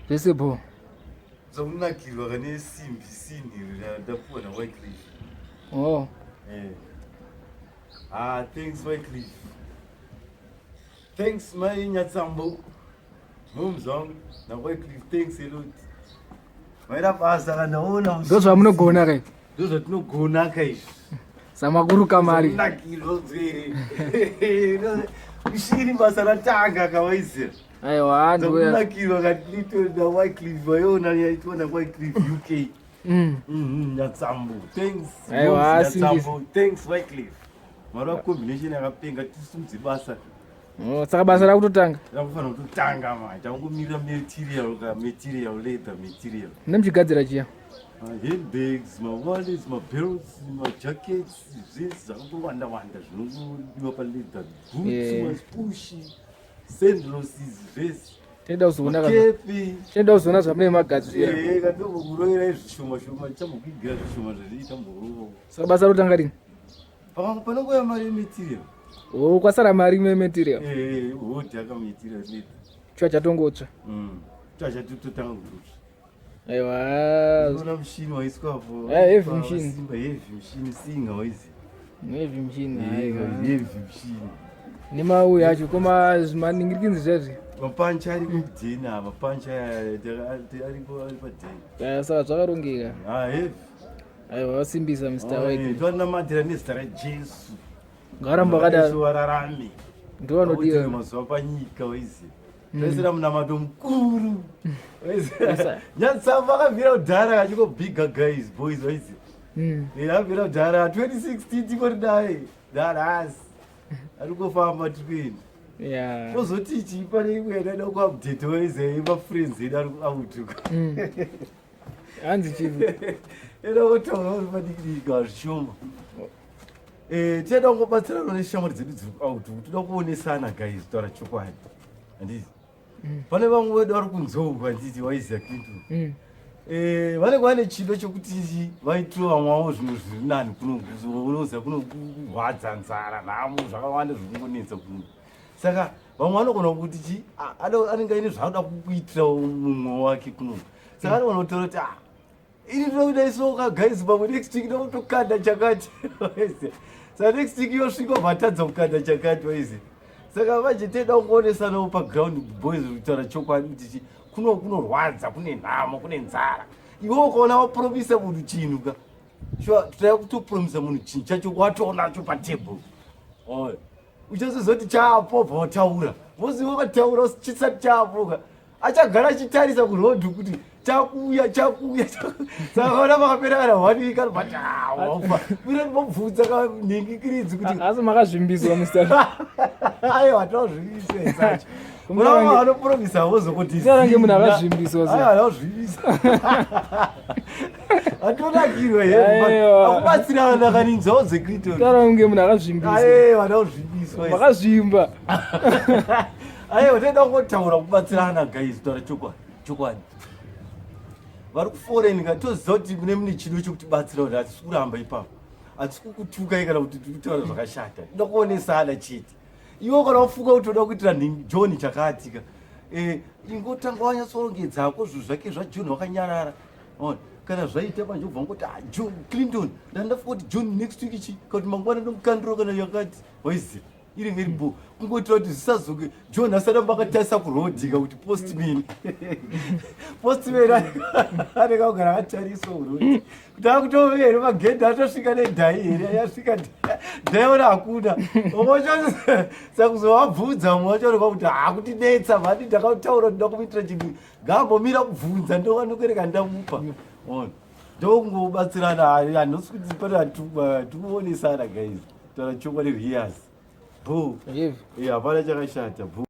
Zvese bho. Zvakunakirwa kane simbi sini ndapuwa na Wycliffe. Oh. Eh. Ah, thanks Wycliffe. Thanks mai Nyatsambo. Moms wangu na Wycliffe thanks a lot. Maida basa kana ona. Ndozvamunogona kai. Ndozvatinogona kai izvi. Samakuruka mari. Nakirwa nzvere. Ishiri basa ratanga kawaizira. Aiwa, ndoya. Nakirwa katito na Wycliffe vayona yaitwa na Wycliffe UK. Nyatsambo. Thanks. Aiwa, Nyatsambo. Thanks Wycliffe. Mara combination yakapenga tisimudze basa. Oh, saka basa rakutotanga. Rakufanira kutotanga manje. Tangomirira material ka material leather material. Nemuchigadzira chiya. Handbags, mawallets, mabelts, majackets, zvese zvakangowanda wanda zvinongodiwa paleather. Boots, Yeah. maspushi, sandals, zvese. Tinoda kuzoona kana. Makepi. Tinoda kuzoona zvamune magadzira. Eh, katombokurovera zvishoma shoma, chambokuigira zvishoma zvazviita mborova. Saka basa rotanga rini? Panongouya mari yematerial. Oh, kwasara mari yematerial. Eh, wodhaka material leather. Chwa chatongotsva. Chwa chatototanga kutotsva. Aiwa. Unoona mushini waiswa apo. Eh, heavy mushini. Simba heavy mushini singa waizi. Heavy mushini. Aiwa. Heavy mushini. Nemauyu acho koma maningirikinzi zvezvi. Mapancha ari kudhena, mapancha ariko ari padhena. Saka zvakarongeka. Ah, heavy. Aiwa vasimbisa Mr. White. Tinonamatira nezita raJesu. Ngaramba kadaro. Vararame. Ndiwo anodiwa. Mazuva panyika waizi. Taisira munamato mukuru. Nyatsamba akabvira kudhara achingobhiga guys boys waizi. Akabvira kudhara 2016 tikori dai. Dharasi. Ari kufamba tiri kuenda. Yeah. Kozoti chii pane imwe yadaida kuupdate waizi mafriends edu ari kuautuka. Hanzi chifu. Eda kutaura uri padikidiki hazvishoma. Eh, tichada kungobatsirana neshamwari dzedu dziri kuautu. Toda kuonesana guys kutaura chokwadi. Handiti? Pane vamwe vedu vari kunzouku handiti waiziya Clinton. Eh, vanenge vane chido chokuti vaitire vamwe vavo zvinhu zviri nani kuno unoziva kuno kurwadza nzara nhamo zvakawanda zviri kungonetsa kuno. Saka vamwe vanogona kuti chi anenge aine zvaanoda kuitira mumwe wake kuno. Saka anogona kutaura kuti ah, ini ndinokuda isoka guys pamwe next week ndokutokanda chakati. Saka next week yosvika vatadza kukanda chakati waizi. Saka manje tinoda kungonesanawo paground boys kutaura chokwadi kuti chi kuno kunorwadza kune nhamo kune nzara. Iwe ukaona wapromisa munhu chinhu ka. Sure, tinoda kutopromisa munhu chinhu chacho watoonacho patable. Oh. Uchazozoti chaapo bva wataura. Vozi wakataura chisati chaapo ka. Achagara achitarisa kuroad kuti chakuuya chakuuya. Saka kaona pakapera kana one week anobva ah wafa. Mira ndobvunza ka nhingikiridzi kuti Asi makazvimbiswa Mr. aiwa tozvimbiswa sacho. Kuna vanopromisa vozokuti Sarange munhu akazvimbiswa Aiwa anozvimbisa. Atonakirwa here? Akubatsirana kaninzawo dzecliton. Sarange munhu akazvimbiswa. Aiwa anozvimbiswa. Makazvimba. Aiwa tinoda kungotaura kubatsirana guys kutaura chokwadi. Chokwadi. Vari kuforeign ka toziva kuti mune mune chido chekutibatsira kuti hatisi kuramba ipapo. Hatisi kukutukai kana kuti tiri kutaura zvakashata. Tinoda kuonesana chete. Iwe kana wafuka kuti unoda kuitira John chakati ka. Eh, ingotanga wanyatsorongedzako zvinhu zvake zvaJohn wakanyarara. Ona, kana zvaita manje ubva ngoti ah, John Clinton, ndandafuka kuti John next week chi kana kuti mangwana ndomukandiro kana yakati. Waiziva. Iri very bo. Kungoitira kuti zvisazoke John asaramba akatarisa kuroad ka kuti postman. Postman anenge akugara akatariswa kuroad. Kuti akutove here magedhi atosvika nedhai here yasvika dhai ona hakuna. Saka kuzovabvunza mumwe wacho anenge kuti hakutinetsa mhani ndakataura kuti ndakumuitira chinhu ngambomira kubvunza ndokwereka ndamupa. Ona. Ndokungobatsirana handisi kuti pane hatikuonesana guys. Taura chokwadi rears. Boo. Heavy. Eh, hapana chakashata. Boo.